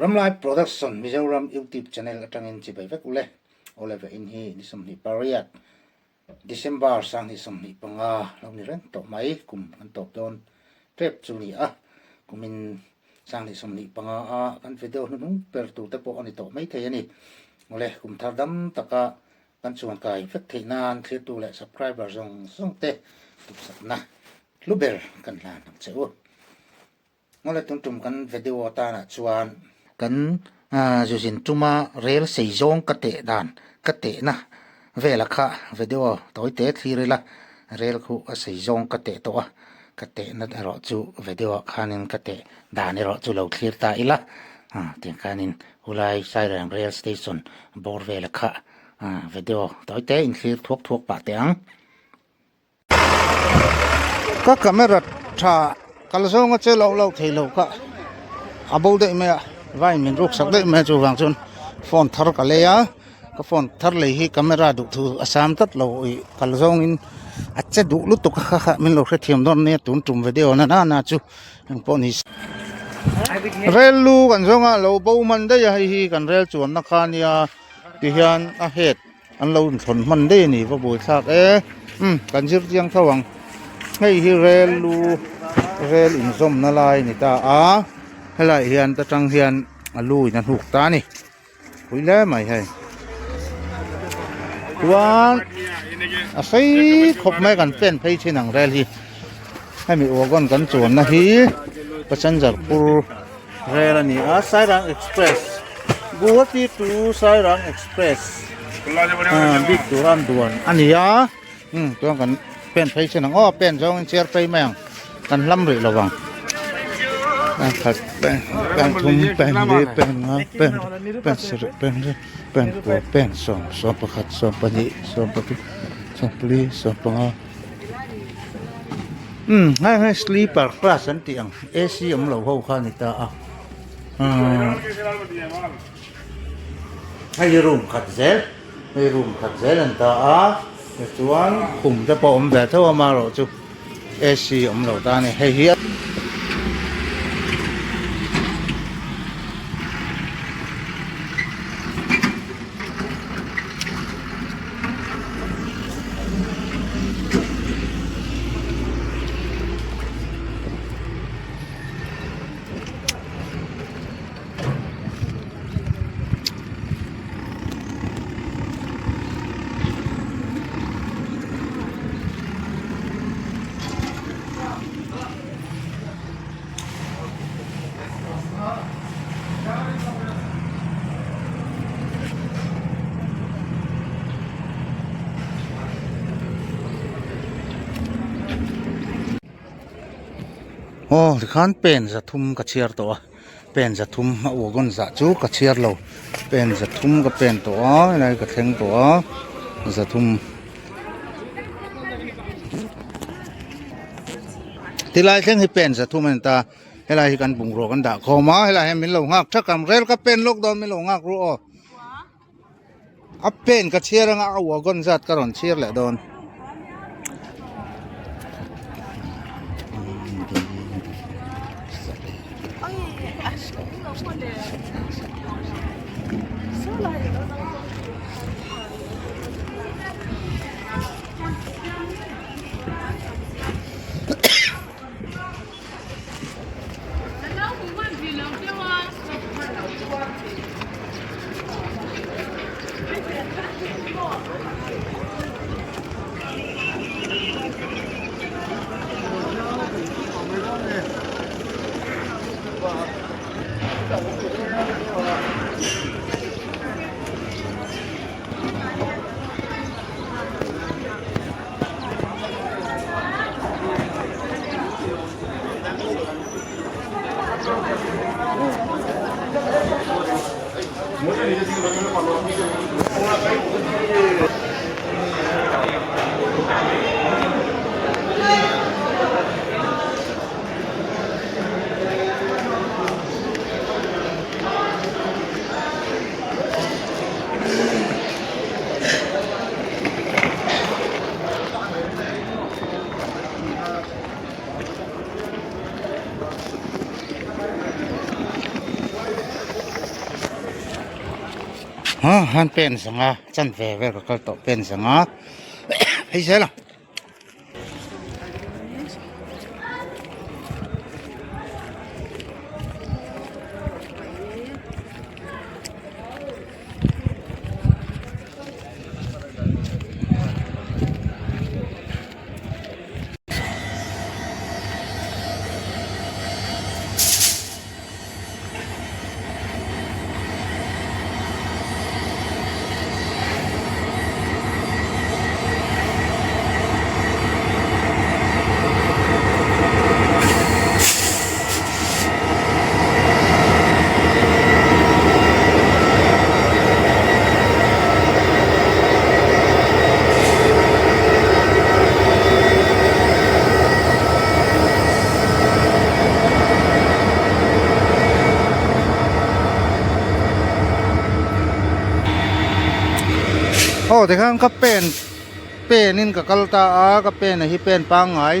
Ramlai Production Mizoram YouTube channel atangin chibai vek ule. Awle ve in hi ni 28 December 2025 lo ni reng tawh mai kum kan tawp dawn tep chu ni a. Kumin 2025 a kan video hnuhnung ber tur te pawh a ni tawh mai thei a ni. Awle kum thar dam taka kan chuan kai vek theih nan thlirtu leh subscriber zawng zawng te duhsakna hlu ber kan hlan ang che u. Ngawle tun tum kan video atanah chuan kan zuzin tuma rel sei zawng ka teh dan ka tehna vela kha video tawi te thlir ila rel khu a sei zawng ka teh tawh a ka tehna erawh chu video ah khanin ka teh dan erawh chu lo thlir ta ila tiang khanin Hulai Sairang rail station bawr vela kha video tawi te in thlir thuak thuak pah teh ang. Ka camera tha kal zawnga che loh loh thei lo kha a bo daih mai a vai min ruk sak daih mai a chuvang chuan phone thar ka lei a ka phone thar lei hi camera duh thu a sam tlat lo ih kal zawngin a che duh lutuk a kha kha min lo hrethiam dawn nia tun tum video na nana chu engpawh ni se rel lu kan zawnga lo bo man daih a hei hi kan rel chuanna kha nia tihian a het. An lo inthlawn hman daih a ni va buai thlak e umm kan zir chiang tho ang hei hi rel lu rel inzawmna lai a ni ta a helaiah hian ta tang hian a lu in a hnuk ta a ni pui hle mai hei chuan a sei khawp mai kan pen phei thin ang rel hi hemi wagon kan chuanna hi passenger phur Rel a ni a, Sairang Express, Guwahati to Sairang Express bik tura an duan a ni a, umm chuan kan pen phei chin ang aw pen zawngin chair phei mai ang kan hlam rih lo vang pen khat pen pen thum pen li pen nga pen pen sarih pen riat pen kua pen sawm sawm pakhat sawm pahnih sawm pathum sawm pali sawm panga. Umm hei hei sleeper class an tih ang AC awm lo ho kha a ni ta a umm hei hi room khat zel hei room khat zel a ni ta a tichuan khum te pawh a awm ve tho a amaherawhchu AC awm lo ta a ni hei hi. Aw tikhan pen za thum ka chhiar tawh a pen za thum a wagon zah chu ka chhiar lo pen za thum ka pen tawh a helai ka thleng tawh a za thum tilai thleng hi pen za thum a ni ta. Helai hi kan bungrua kan dah khawm a helai hian min lo nghak thak ang rel ka pen lawk dawn min lo nghak ru aw a pen ka chhiar anga a wagon zat ka rawn chhiar leh dawn. Han pen zanga chanve vel ka kal tawh pen zanga phei zel a. Aw tikhan ka pen pen in ka kal ta a ka pen a hi pen pangngai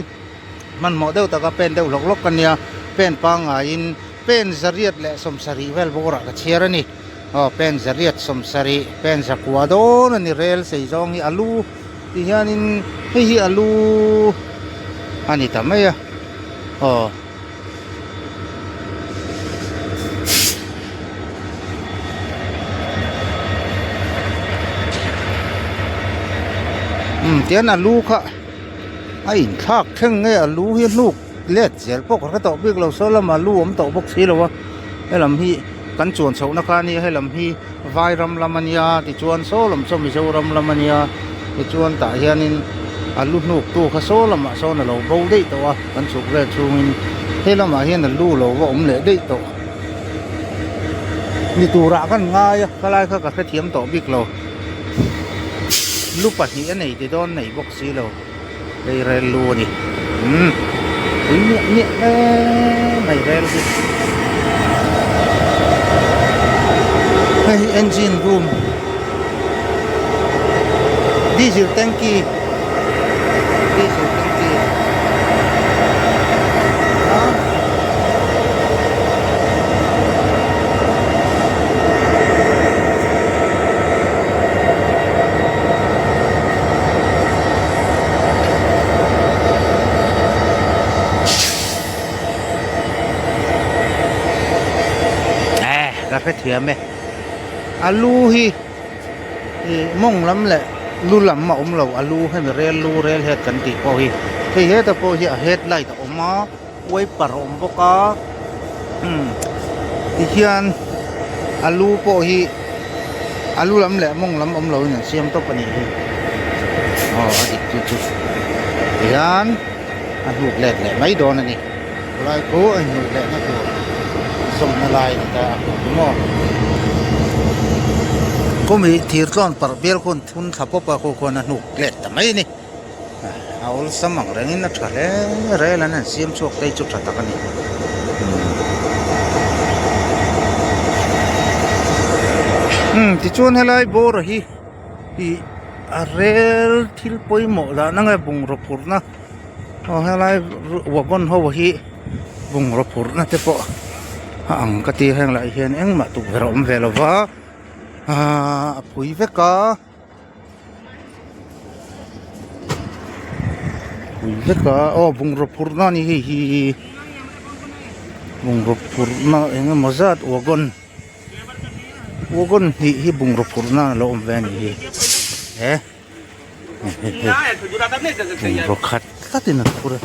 hmanhmawh deuh taka pen deuh hlawk hlawk ka nia pen pangngaiin pen zariat leh sawmsarih vel bawrah ka chhiar a ni aw pen zariat sawmsarih pen zakua dawn a ni rel sei zawng hi alu ti hianin hei hi alu a ni ta mai a aw. Umm tihian alu kha a inthlak thleng nge alu hi a hnuk let zel pawh ka hre tawh bik lo saw lamah lu awm tawh bawk si lo a helam hi kan chuan chhoh na kha a nia helam hi vairam lam a nia tichuan saw lam saw mizoram lam a nia tichuan tah hianin a lu hnuk tu kha saw lamah sawn a lo bo daih tawh a kan chhuk vel chhungin he lamah hian a lu lo va awm leh daih tawh ni turah kan ngai a khalai kha ka hrethiam tawh bik lo lu pahnih a nei ti dawn nei bawk si lo. Hei rel lu a ni umm pui miah miah hle mai rel hi hei hi engine room diesel tanky diesel tanky a. Eh ka hrethiam e a lu hi ih mawng lam leh lu lam a awm lo a lu hemi rel lu rel head kan tih pawh hi hei heta pawh hi a headlight a awm a wiper a awm bawk a umm tihian a lu pawh hi a lu lam leh mawng lam awm lo in an siam tawp a nih hi aw a dik chu chu tihian a hnuk let leh mai dawn a ni khawlai khu a inhnuk leh na tur zawmna lai a ni ta a hnuk chu maw khumi thir tlawn parh bial khawn thun thla pawp a khu khuan a hnuk let ta mai a ni. A awlsam ang rengin a tha hle rel an han siam chhuak te hi chu tha tak a ni umm tichuan helai bawr hi ih a rel thil pawimawh dahna nge bungraw phurhna aw helai wagon ho hi bungraw phurhna te pawh a ang ka ti heng lah hian engmah tukverh a awm ve lova ahh a phui vek a. Pui vek a aw bungraw phurhna a ni hei hi bungraw phurhna eng emaw zat wagon wagon hnih hi bungraw phurhna a lo awm ve a ni hi he bungraw khat tlatin an phur a.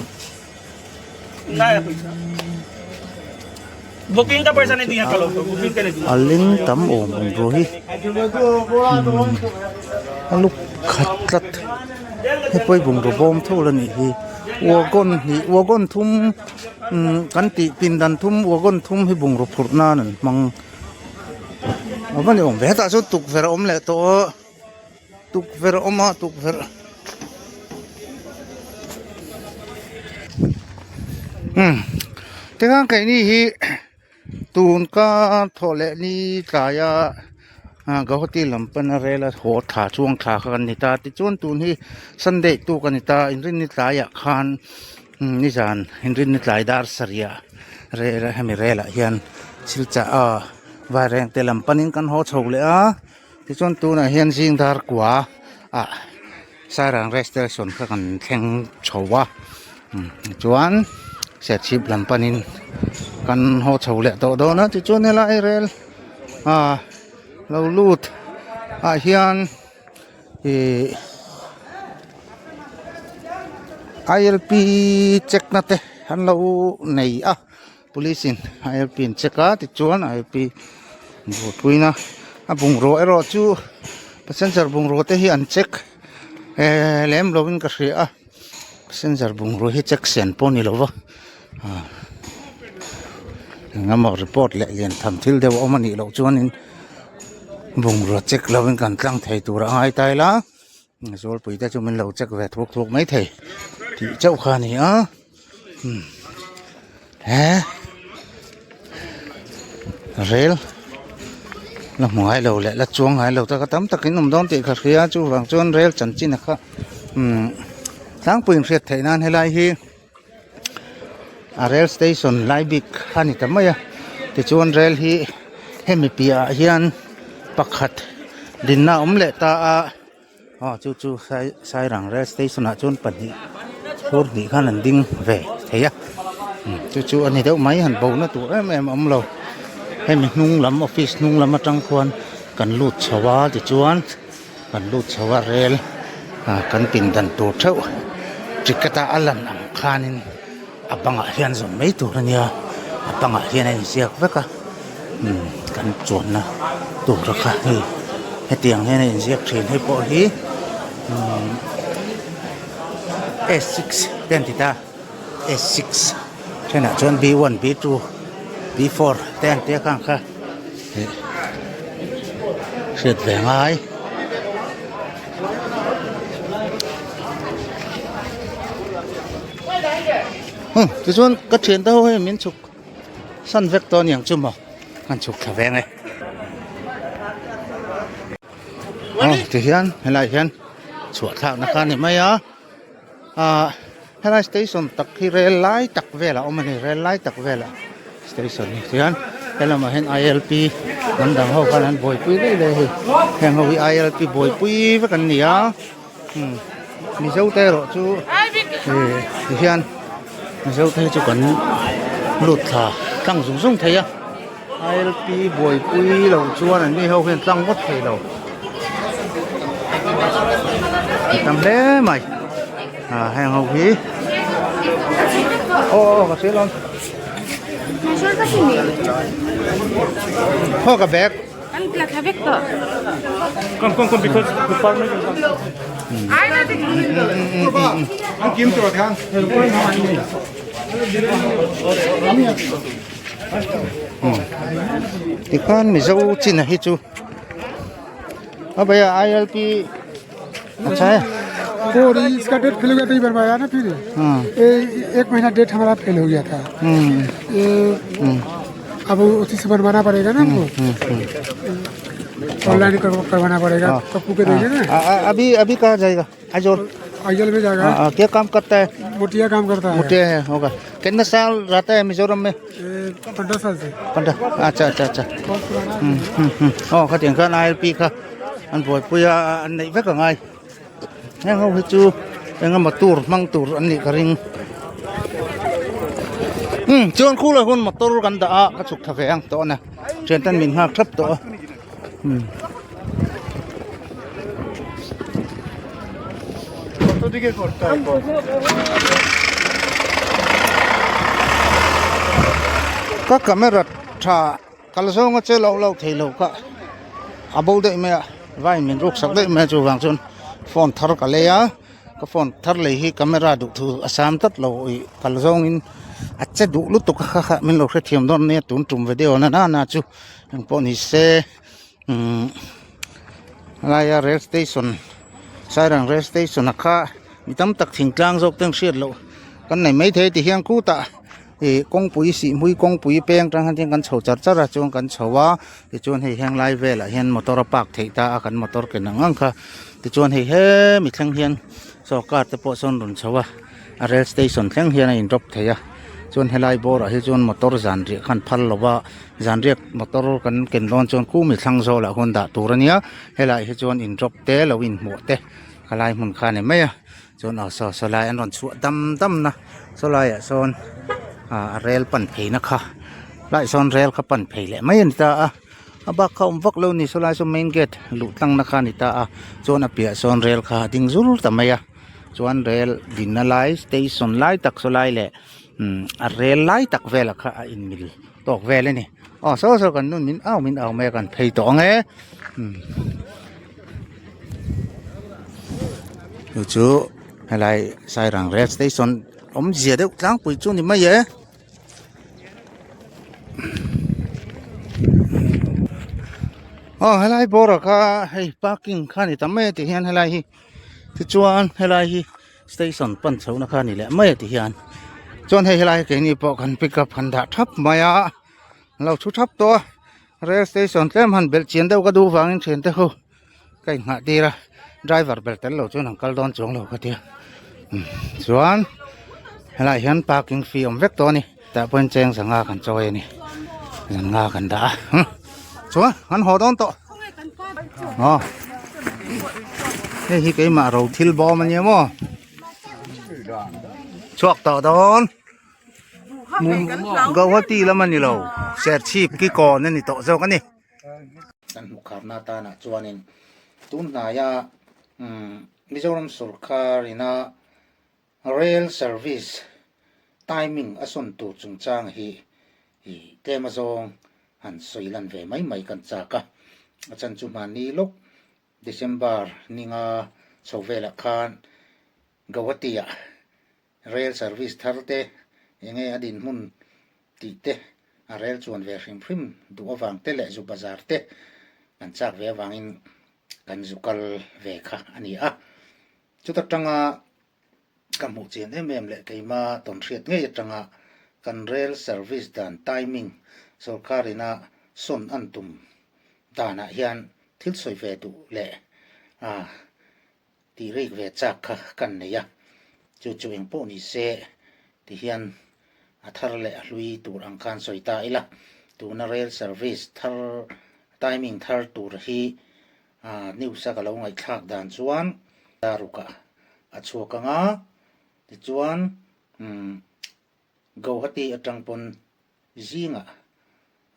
A leng tam awm bungraw hi a lu khat tlat hei pawh hi bungraw bawm tho la nih hi wagon hnih wagon thum umm kan tih pindan thum wagon thum hi bungraw phurh nan an hmang a va ni awm ve hetah chuan tukverh a awm leh tawh a tukverh a awm a tukverh umm tikhan keini hi tun ka thawh leh ni tlaia ah Guwahati lam pana rel a haw thla chuang thla kha kan ni ta tichuan tun hi Sunday tuk a ni ta inrinni tlaiah khan nizan inrinni tlai dar sarih ah rel hemi relah hian thil chah ah vairengte lam panin kan haw chho leh a. Tichuan tunah hian zing dar kua ah Sairang rail station kha kan thleng chho a tichuan Serchhip lam panin kan haw chho leh tawh dawn a tichuan helai rel ah lo lut ah hian ih I L P check na te an lo nei a. Police in I L P an check a tichuan I L P buaipuina a bungraw erawh chu passenger bungraw te hi an check eh lem lo in ka hria a passenger bungraw hi check sen pawh a ni lo va ah eng emaw report leh lian tham thil deuh a awm a nih loh chuanin bungraw check lo in kan tlang thei tur a ngai ta ila zawlpui te chu min lo check ve thuak thuak mai thei tih chauh kha a ni a umm he rel la hmu ngai lo leh la chuang ngai lo te kha tam takin awm dawn tih ka hria chuvang chuan rel chanchin a kha umm tlangpuiin hriat theih nan helai hi. A rel station lai bik a ni ta mai a tichuan rel hi hemi piah ah hian pakhat dinna a awm leh ta a aw chu chu sai sairang rel station ah chuan pahnih phur hnih khan an ding ve thei a chu chu a ni deuh mai han bo na tur em em a awm lo hemi hnung lam office hnung lam atang khuan kan lut chho a tichuan. Kan lut chho a rel ah kan pindan tur theuh ticket a a lan ang khanin a bangah hian zawm mai tur a nia a bangah hian a inziak vek a umm kan chuanna tur a kha hei hetiang hian a inziak thin hei pawh hi umm S six te an ti ta S six thenah chuan B one B two B four te an tia khang kha. Hriat ve ngai. Hum tichuan ka thian te ho hei min chhuk san vek tawh aniang chu maw kan chhuk thla veng e. Aw tihian helai hian chhuah thlakna kha a ni mai a. Ahh helai station tak hi rel lai tak velah a awm a ni rel lai tak velah station hi chuan helamah hian I L P hnam dang ho khan an buaipui daih daih a hei heng ho hi I L P buaipui vek an ni a umm mizo te erawh chu ih tihian mizo te hi chu kan lut thla tlang zung zung thei a I L P buaipui lo chuan an ni ho hian tlang ngawt thei lo a tam hle mai ah heng ho hi aw aw ka hria lo haw ka bag Come, come, come, because the farmer is Tikhan Mizo chin a hi chu a bhaiya I L P अच्छा है और इसका date fail हो गया तो ये बनवाया ना फिर ये एक महीना डेट हमारा फेल हो गया था ये अब उसी से बनवाना पड़ेगा ना हमको ऑनलाइन करवाना पड़ेगा कप्पू के देंगे ना अभी अभी कहाँ जाएगा आज और आइजल में जाएगा हाँ, क्या काम करता है मोटिया काम करता है मोटिया है होगा कितने साल रहता है मिजोरम में 15 साल से 15 अच्छा अच्छा अच्छा oh khatiang khan I L P kha an buaipui a an neih vek angai heng ho hi chu engemaw tur hmang tur an nih ka ring umm chuan khulai hun motor kan dah a ka chhuk thla ve ang tawh a ni thian ten min nghak thap tawh a umm. Ka camera tha kal zawnga che loh loh thei lo kha a bo daih mai a vai min ruk sak daih mai a chuvang chuan phone thar ka lei a ka phone thar lei hi camera duh thu a sam tlat lo ih kal zawngin a che duh lutuk a kha kha min lo hrethiam dawn nia tun tum video na nana chu engpawh ni se. Umm helaia rail station sairang rail station a kha mi tam tak thingtlang zawk ten hriat loh kan nei maithei ti hian khutah ih kawngpui sihhmui kawngpui peng atang hian kan chho char char a chuan kan chho a tichuan hei heng lai velah hian motor a park theih ta a kan motor ken ang ang kha tichuan hei hemi thleng hian sawrkar te pawh sawn rawn chho a a rail station thleng hian a in drop thei a. Chuan helai bawrah hi chuan motor zan riah khan phal lo va, zan riak motor kan ken dawn chuan khu mi thlang zawlah khuan dah tur a nia. Helai hi chuan in drop te lo inhmuh te khalai hmun kha a ni mai a. Chuan aw saw saw lai an rawn chhuah dam dam na saw laiah sawn ah rel pan phei na kha tlaiah sawn rel kha pan phei leh mai a ni ta a a bak kha awm vak lo a ni saw lai saw main gate luh tlang na kha a ni ta a chuan a piah sawn rel kha a ding zur ta mai a chuan rel dinna lai station lai tak saw lai leh umm a rel lai tak velah kha a in mil tawk vel a ni aw saw saw kan nun min au min au mai a kan phei tawh ang e umm. Chu chu helai Sairang rail station awmzia deuh tlangpui chu ni mai e. Aw helai bawrah kha hei parking kha a ni ta mai a ti hian helai hi tichuan helai hi station pan chhohna kha a ni leh mai a ti hian chuan hei helai hi keini pawh kan pick up kan dah thap mai a an lo thu thap tawh a rail station tlem han belh chian deuh ka duh vangin thiante ho. Ka inghah tir a driver ber tel lo chuan an kal dawn chuang lo ka tia chuan helaiah hian parking fee awm vek tawh a ni tah pawhin cheng zanga kan chawi a ni zanga kan dah a chuan an haw dawn tawh aw hei hi keimah ro thil bawm a nia maw chhuak tawh dawn Guwahati lam a ni lo Serchhip ki kawn a ni tawh zawk a ni. Kan hmuh kharna atanah chuanin tun hnaia Mizoram sorkar ina rail service timing a sawn tur chungchang hi ih tlem azawng han sawi lan ve mai mai kan chak a, a chan chu hmanni lawk December ninga chho velah khan Guwahati ah Rail service thar te enge a dinhmun tih te a rel chuan ve hrim hrim duh avang te leh zu bazar te kan chak ve avangin kan zu kal ve kha a ni a. Chuta tanga ka hmuh chian em em leh keima tawnhriat ngei atanga kan rail service dan timing sorkar ina sawn an tum danah hian thil sawi ve duh leh a Tih rik ve chak kha kan nei a, chu chu eng pawh ni se ti hian a thar leh a hlui tur ang khan sawi ta ila, tuna rail service thar timing thar tur hi news a ka lo ngaihthlak dan chuan darukah a chhuak ang a, tichuan Guwahati atang pawn zingah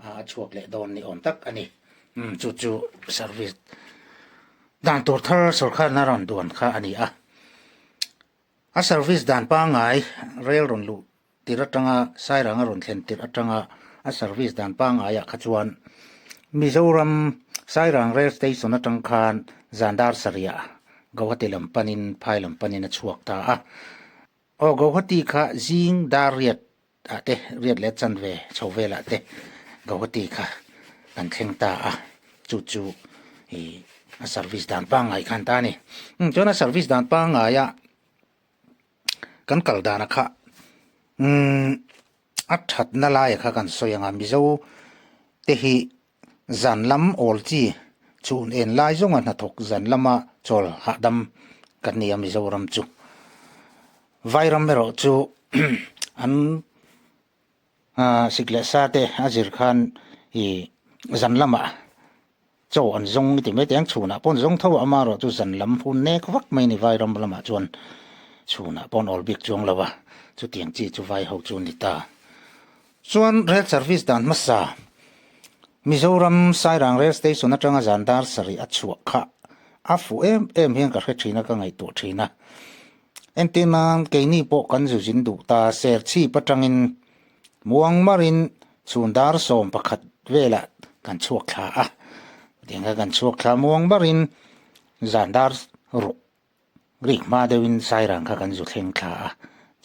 a chhuak leh dawn ni awm tak a ni. Umm chu chu service dan tur thar sorkharna rawn duan kha a ni a. A service dan pangngai rail rawn luh tirh atanga Sairanga rawn thlen tirh atanga a service dan pangngaiah kha chuan Mizoram Sairang rail station atang khan zan dar sarihah Guwahati lam panin phai lam panin a chhuak ta a. Aw Guwahati kha zing dar riat ah te riat leh chanve chho velah te Guwahati kha kan thleng ta a, chu chu ih a service dan pangngai khan ta a ni. Umm chuan a service dan pangngaia kan kal dana kha umm a thatna laia kha kan sawi ang a, Mizo te hi zan lam awl chi chhun en lai zawnga hnathawk zan lama chawl hahdam kan ni a Mizoram chu. Vairam erawh chu an sik leh sa te a zir khan ih zan lamah chaw an zawng ti mai teh ang chhunah pawh an zawng tho a amaherawh chu zan lam hun nek vak mai a ni Vairam lamah chuan chhunah pawh an awl bik chuang lo a chutiang chi chu vai ho chu a ni ta. Chuan rail service dan hmasa Mizoram Sairang rail station atanga zan dar sarih a chhuah kha a fuh em em hian ka hre thin a ka ngaihtuah thin a. Entir nan keini pawh kan zu zin duh ta Serchhip atangin Muangmarin chhun dar 11 velah kan chhuak thla a. Chutiang kha kan chhuak thla Muangmarin zan dar ruk rik hma deuhin Sairang kha kan zu thleng thla a.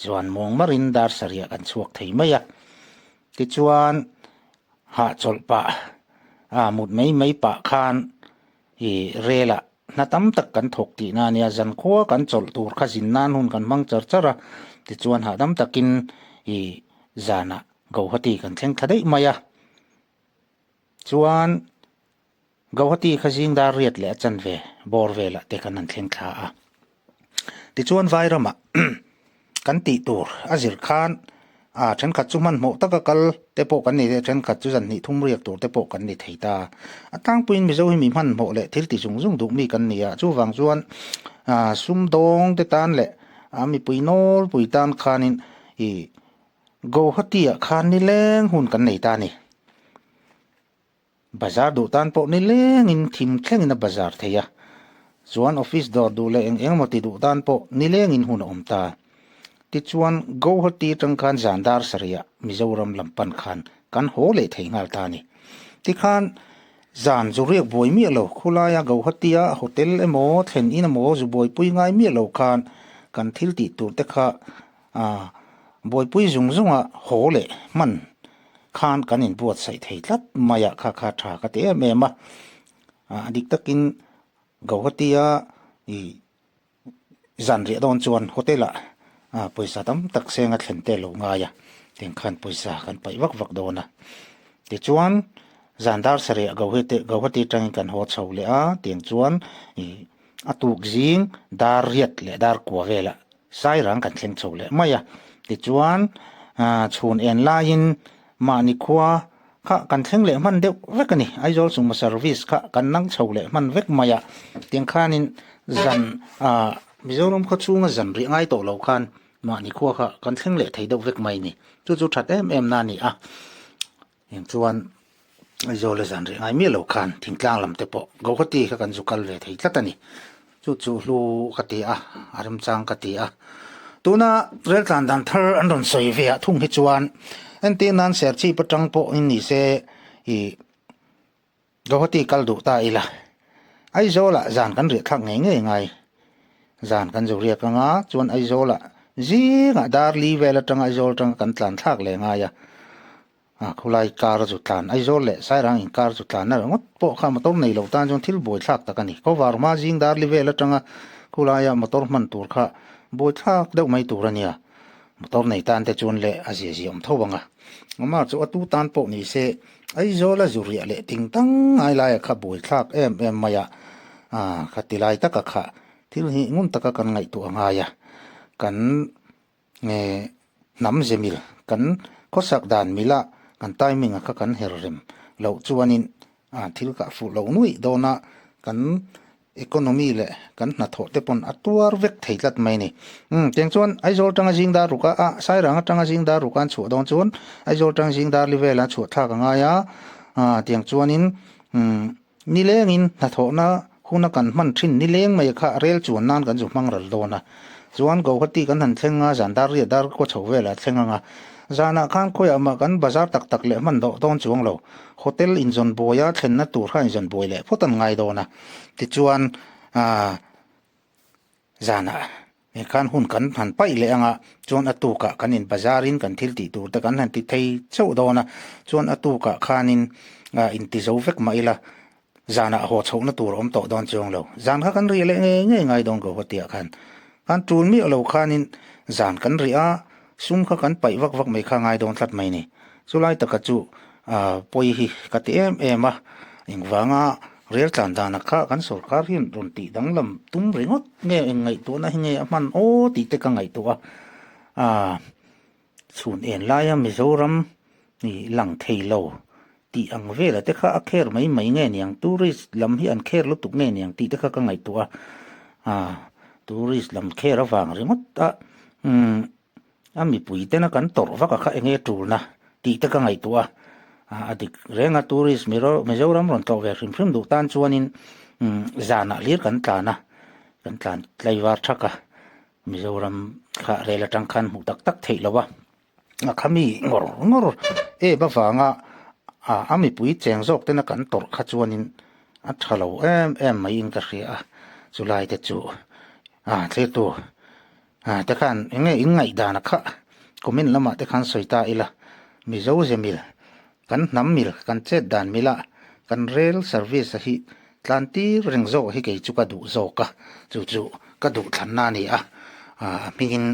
Chuan Muangmarin dar sarihah kan chhuak thei mai a. Tichuan hahchawlh pah a mut mai mai pah khan ih relah Hna tam tak kan thawk tihna a nia, zankhua kan chawlh tur kha zin nan hun kan hmang char char a, tichuan hahdam takin i zanah Gauhati kan thleng thla daih mai a. Chuan Gauhati kha zing dar riat leh a chanve bawr velah te kan han thleng thla a. Tichuan Vairamah kan tih tur a zir khan. A thenkhat chu hmanhmawh taka kal te pawh kan ni leh thenkhat chu zan hnih thum riak tur te pawh kan ni thei ta. A tlangpuiin Mizo hi mi hmanhmawh leh thil ti zung zung duh mi kan ni a, chuvang chuan sumdawng te tan leh a mipui nawlpui tan khanin ih Guwahati ah khan nileng hun kan nei ta a ni. Bazar duh tan pawh nilengin thim thlengin a bazar thei a, chuan office dawr duh leh eng eng emaw ti duh tan pawh nilengin hun a awm ta. Tichuan Guwahati atang khan zan dar sarih ah Mizoram lam pan khan kan haw leh thei nghal ta a ni. Tikhan zan zu riak buai miah lo, khulaia Guwahati a hotel emaw thlen in emaw zu buaipui ngai miah lo khan kan thil tih tur te kha A buaipui zung zunga haw leh hman khan kan inbuatsaih thei tlat mai a, kha kha tha ka ti em em a. A dik takin Guwahati-a i zan riah dawn chuan hotel-ah pawisa tam tak senga thlen te lo ngai a, tiang khan pawisa kan paih vak vak dawn a. Tichuan zan dar sarih Guwahati atangin kan haw chho leh a, tiang chuan i a tuk zing dar riat leh dar kua velah Sairang kan thleng chho leh mai a, tichuan chhun en laiin mahni khua kha kan thleng leh hman deuh vek a ni. Aizawl chungma service kha kan nang chho leh hman vek mai a, tiang khanin zan Mizoram khaw chhunga zan rih ngai tawh lo khan mahni khua kha kan thleng leh thei deuh vek mai a ni. Chu chu that em em na a ni a, eng chuan Aizawl a zan rih ngai miah lo khan thingtlang lam te pawh Guwahati kha kan zu kal ve thei tlat a ni. Chu chu hlu ka ti a, a remchang ka ti a. Tuna rel tlan dan thar an rawn sawi ve ah thung hi chuan entir nan Serchhip atang pawh in ni se ih Guwahati kal duh ta ila. Aizawl ah zan kan riah thlak ngei ngei ngai. Zan kan zu riak anga chuan Aizawl ah zingah dar li vel atanga Aizawl atanga kan tlan thlak leh ngai a. A khulai kar chu tlan Aizawl leh Sairang inkar chu tlan na ringawt pawh kha motor nei lo tan chuan thil buaithlak tak a ni. Khawvar hma zing dar li vel atanga khulaia motor hman tur kha buaithlak deuh mai tur a nia. Motor nei tan te chuan leh a zia zia awm tho ang a. Amah chu a tu tan pawh ni se Aizawl a zu riah leh ting tang ngai laia kha buaithlak em em mai a, kha ti lai taka kha thil hi ngun taka kan ngaihtuah a ngai a. Kan Nge hnam ze mil kan khawsak dan mila kan timing a kha kan her rem loh chuanin a thil kah fuh loh nuih dawna kan economy leh kan hnathawh te pawn a tuar vek thei tlat mai a ni. Umm tiang chuan Aizawl atanga zing dar ruk a ah Sairang atanga zing dar ruk a an chhuah dawn chuan Aizawl atanga zing dar li vela chhuah thlak a ngai a, ah tiang chuanin umm Nilengin hnathawhna huna kan hman thin nileng mai kha rel chuan nan kan zu hmang ral dawn a. Chuan Guwahati kan han thleng a, zan dar riat dar kaw chho velah thleng ang a. Zanah khan khawiah mah kan bazar tak tak leh hman dawh dawn chuang lo. Hotel inzawn buaia thlenna tur kha inzawn buai leh phawt an ngai dawn a. Tichuan, aah. Zanah he khan hun kan han paih leh anga chuan a tukah kan in bazar in kan thil tih tur te kan han ti thei chauh dawn a, chuan a tukah khanin ah inti zo vek mah ila zanah haw chhohna tur a awm tawh dawn chuang lo. Zan kha kan rih leh ngei ngei ngai dawn Guwahati ah khan. Khan tul miah lo khanin zan kan rih a, sum kha kan paih vak vak mai kha ngai dawn tlat mai ni. Chulai taka chu ah pawi hi ka ti em em a, engvanga Rel tlan danah kha kan sorkar hian rawn tih danglam tum ringawt nge eng ngaihtuahna hi nge a hman aw tih te ka ngaihtuah a, aah chhun en laia Mizoram ih lang thei lo tih ang vela te kha a kher mai mai nge niang tourist lam hi an kher lutuk nge niang tih te kha ka ngaihtuah a, aah tourist lam kher avang ringawt a umm. A mipui tena kan tawrh vak a kha enge tulna tih te ka ngaihtuah a, a dik reng a tourist Mizoram rawn tlawh ve hrim hrim duh tan chuanin zanah hlir kan tlan a, kan tlan tlaivar thak a, Mizoram kha rel atang khan hmuh tak tak theih lo a, a kha mi ngawr ngawr em avanga a mipui cheng zawk tena kan tawrh kha chuanin a tha lo em em maiin ka hria a, chulai te chu a thlir tur. Ah te khan eng nge in ngaihdan a kha comment lamah te khan sawi ta ila Mizo ze mil kan hnam mil kan chet dan mila kan rail service a hi tlan tir reng zawk hi kei chu ka duh zawk a chu chu ka duh thlanna a ni a ah a hmingin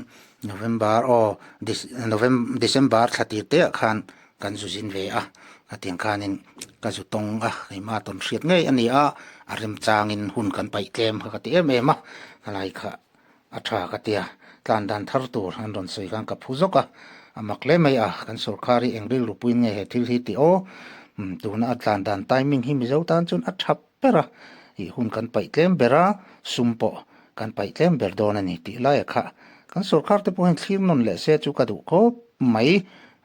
November aw December thla tir te ah khan kan zu zin ve a hetiang khanin ka zu tawng a keimah tawn hriat ngei a ni a a remchangin hun kan paih tlem kha ka ti em em a ka lai kha. A tha ka tia. Tlan dan thar tur an rawn sawi khan ka phu zawk a, a mak hle mai a, kan sorkar hi eng rilru puiin nge he thil hi tih aw? Umm tuna a tlan dan timing hi Mizo tan chuan a tha ber a, ih hun kan paih tlem ber a, sum pawh kan paih tlem ber dawn a ni tih laia kha kan sorkar te pawh hian thlir nawn leh se chu ka duh khawp mai.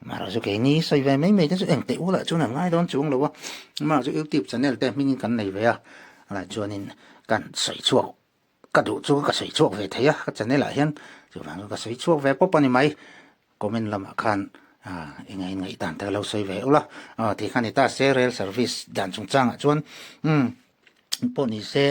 Amaherawhchu chu keini sawi ve mai mai te chu eng teh ulah chuan an ngai dawn chuang lo a, amaherawhchu youtube channel te hmingin kan nei ve a, alai chuanin kan sawi chhuak Ka duh chu ka sawi chhuak ve thei a, ka channel ah hian chuvang chu ka sawi chhuak ve pawp a ni mai. Comment lamah khan eng a inngaih dan te ka lo sawi ve ula, aw ti kha ni ta se rail service dan chungchangah chuan umm pawh ni se.